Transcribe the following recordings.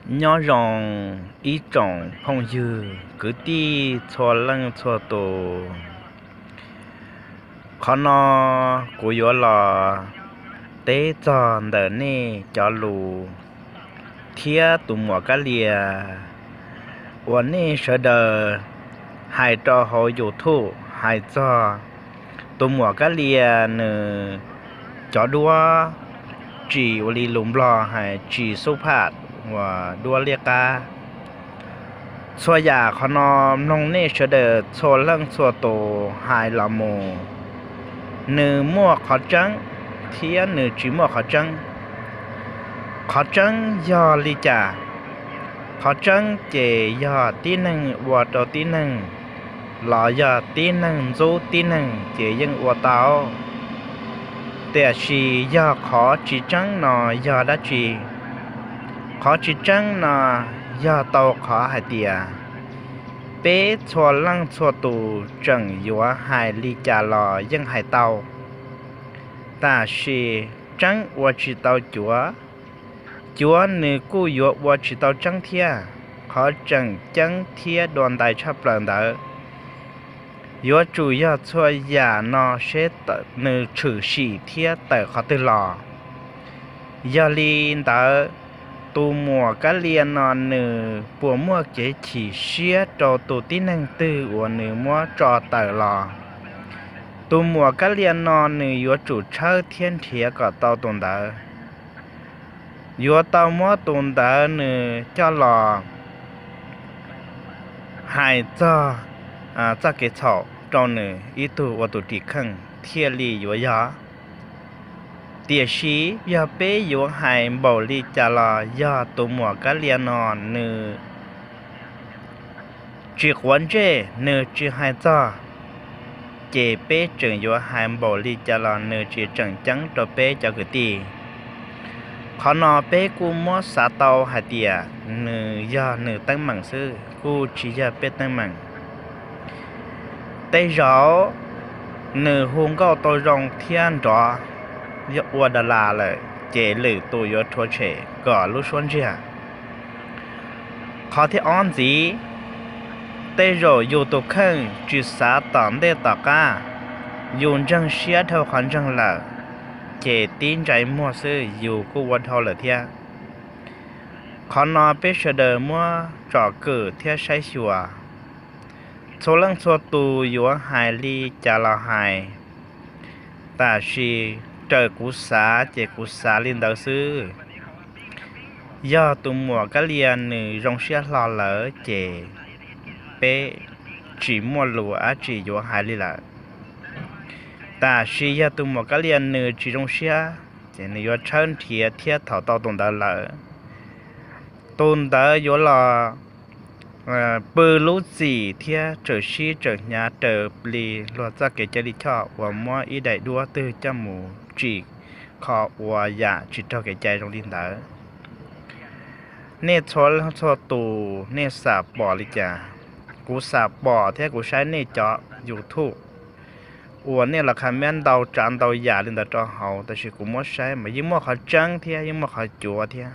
Nyob zoo ib tsoom phooj ywg kwv tij txhua leej txhua tus. Qhov no kuv yuav los teb txog ntawm nej cov lus thiab tus muam Kab Lia uas nej sawv daws hais rau hauv YouTube hais txog tus muam Kab Lia nws cov duab tsis ua li lus Nplog hais tsis xub phaj uas duab liab qab. Txhua yam qhov no mloog nej sawv daws txhua leej txhua tus hais los mus, nws muaj qhov tseeb thiab nws tsis muaj qhov tseeb. Qhov tseeb yog li cas? Qhov tseeb ces yog tib neeg ua rau tib neeg, los yog tib neeg ntxub tib neeg ces yeej ua tau. Tiam sis yog qhov tsis tseeb no yog dab tsi? Qhov tsis tseeb no yog tau qhov hais tias peb txhua leej txhua tus tseem yuav hais li cas los yeej hais tau, tab sis tseeb ua tsis tau cuav, cuav nws kuj yuav ua tsis tau tseeb thiab. Qhov tseem ceeb thiab dua ntais tshaj plaws ntawd, yuav tsum yog txhua yam no seb nws tshwm sim thiab tawm qhov twg los. Yog li ntawd, tus muam Kab Lia no nws puas muaj kev chim siab rau tus tib neeg twg uas nws muab tso tawm los? Tus muam Kab Lia no nws yuav tsum tshawb thiab nrhiav kom tau tus ntawd. Yuav tau muab tus ntawd nws coj los hais txog txoj kev txhaum rau nws ib tug ua tus ris kheej thiaj li yuav yog. Tiam sis yog peb yuav hais npaum li cas los yog tus muam Kab Lia no nws tsis quav ntsej, nws tsis hais txog, ces peb tseem yuav hais npaum li cas los nws tsis tseem ceeb rau peb cov kwv tij. Qhov no peb kuj muab xav tau hais tias nws yog nws teeb meem xwb, kuj tsis yog peb teeb meem. Tej zaum nws hu nkauj tau zoo thiab nrov, yog ua da las lawm ces lwm tus yuav rhuav tshem kom lub suab ntsiag. Qhov thib ob ntxiv, tej zaum yus tus kheej tsis xav tom ntej tom qab, yus ntseeg siab dhau qhov ntseeg lawm, ces tib ntsais muag xwb yus kuj ua dhau lawm thiab. Qhov no peb sawv daws muab tsom kwm thiab saib xyuas. Txhua leej txhua tus yuav hais li cas los hais, tab sis raws kuv xav ces kuv xav li ntawd xwb. Yog tus muam Kab Lia nws zoo siab hlo lawm ces peb tsis muaj lus dab tsi yuav hais li lawm. Tab sis yog tus muam Kab Lia nws tsis zoo siab, ces nws yuav tshawb nrhiav thiab thaum tau tus ntawd lawm, tus ntawd yuav los pw lub txim thiab tsawm sib tsawm hnyav raws li luag txoj kev cai lij choj uas muab ib daim duab twg coj mus tsim kho ua yam tsis raug kev cai zoo li ntawd. Nej txhua leej txhua tus nej xam pom li cas? Kuv xam pom thiab kuv saib nej cov YouTube uas nej los comment ntau tsav ntau yam li ntawd rau hauv, tab sis kuv muab saib mas yeej muaj qhov tseeb thiab yeej muaj qhov cuav thiab.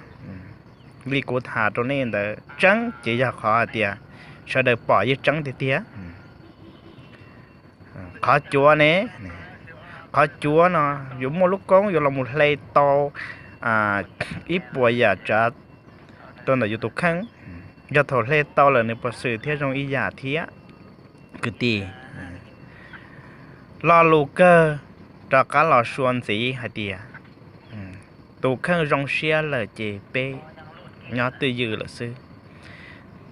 Li kuv tham rau nej ntawd, tseeb ces yog qhov hais tias sawv daws pom yeej tseeb tiag tiag. Qhov cuav ne, qhov cuav no yuav muaj lub koob yuav los mus hle tau ib puas yam tsav rau ntawm yus tus kheej. Yog thaum hle tau lawm nws puas xwm thiab zoo ib yam thiab? Kwv tij, lo lus kawg rov qab los sua ntxiv hais tias tus kheej zoo siab lawm ces peb nyob twj ywm lawm xwb.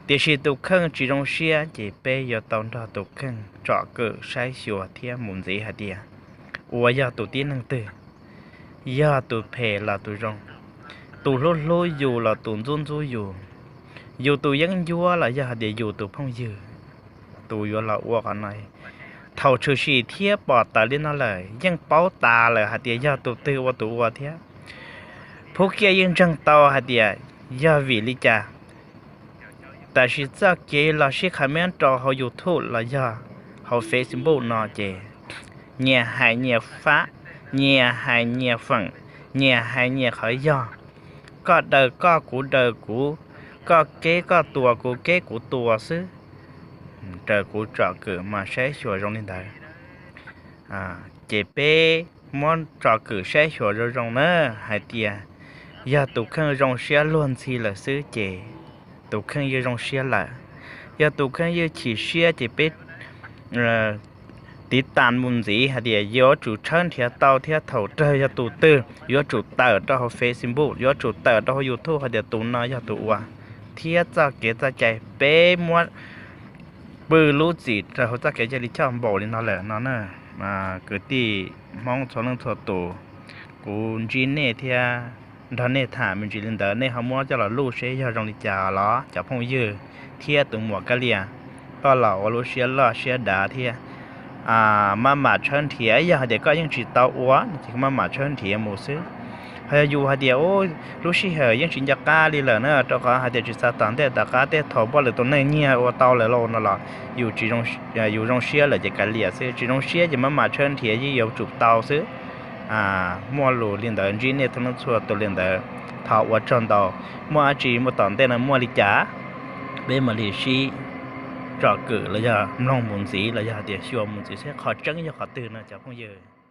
Tiam sis tus kheej tsis zoo siab ces peb yuav tau nrog tus kheej tsom kwm saib xyuas thiab mus ntxiv hais tias uas yog tus tib neeg twg, yog tus phem los tus zoo, tus hlub hlub yus los tus ntxub ntxub yus, yus tus yeeb ncuab los yog hais tias yus tus phooj ywg, tus yuav los ua qhov no. Thaum tshwm sim thiab pom tawm li no lawm yeej paub tas lawm hais tias yog tus twg ua tus ua thiab. Phub Kiaj yeej ntseeg tau hais tias yog vim li cas. Tab sis txoj kev los sib comment rau hauv YouTube los yog hauv Facebook no ces nyias hais nyias fab, nyias hais nyias feem, nyias hais nyias qhov yog. Koj daws koj, kuv daws kuv, koj keb koj tua, kuv keb kuv tua xwb, raws kuv tsom kwm mas saib xyuas zoo li ntawd. Ces peb muab tsom kwm saib xyuas zoo zoo na, hais tias yog tus kheej zoo siab luag ntxhi lawm xwb ces tus kheej yeej zoo siab lawm. Yog tus kheej yeej chim siab ces peb tiv tas mus ntxiv hais tias yuav tsum tshawb nrhiav tau thiab thaum raug yog tus twg yuav tsum tawm rau hauv Facebook, yuav tsum tawm rau hauv YouTube hais tias tus no yog tus ua, thiab txoj kev txoj cai peb muab pw lub txim rau hauv txoj kev cai li choj npaum li no lawm no na. Kwv tij Hmoob txhua leej txhua tus, kuv ntsib nej thiab nrog nej tham me ntsis li ntawd, nej ho muab coj los luj seb yog zoo li cas los cov phooj ywg thiab tus muam Kab Lias, koj los ua lub siab loj siab dav thiab maj mam tshawb nrhiav. Yog hais tias koj yeej tsis tau ua no ces maj mam tshawb nrhiav mus xwb. Ho yog yus hais tias lub sij hawm yeej tsis nco qab li lawm na, rau qhov hais tias tsis xav tom ntej tom qab, tej thaum npaj lwm tus neej nyiag ua tau lawm lauj no los yus zoo siab lawm ces kav liam xwb, tsis zoo siab ces maj mam tshawb nrhiav yeej yuav tsum tau xwb. Muaj lus li ntawd ntsib nej txhua leej txhua tus li ntawd, thov ua tsaug ntau. Muaj dab tsi muaj tom ntej no muaj li cas peb mam li sib tsom kwm los yog mloog mus ntxiv los yog hais tias xyuas mus ntxiv seb qhov tseeb yog qhov twg no cov phooj ywg.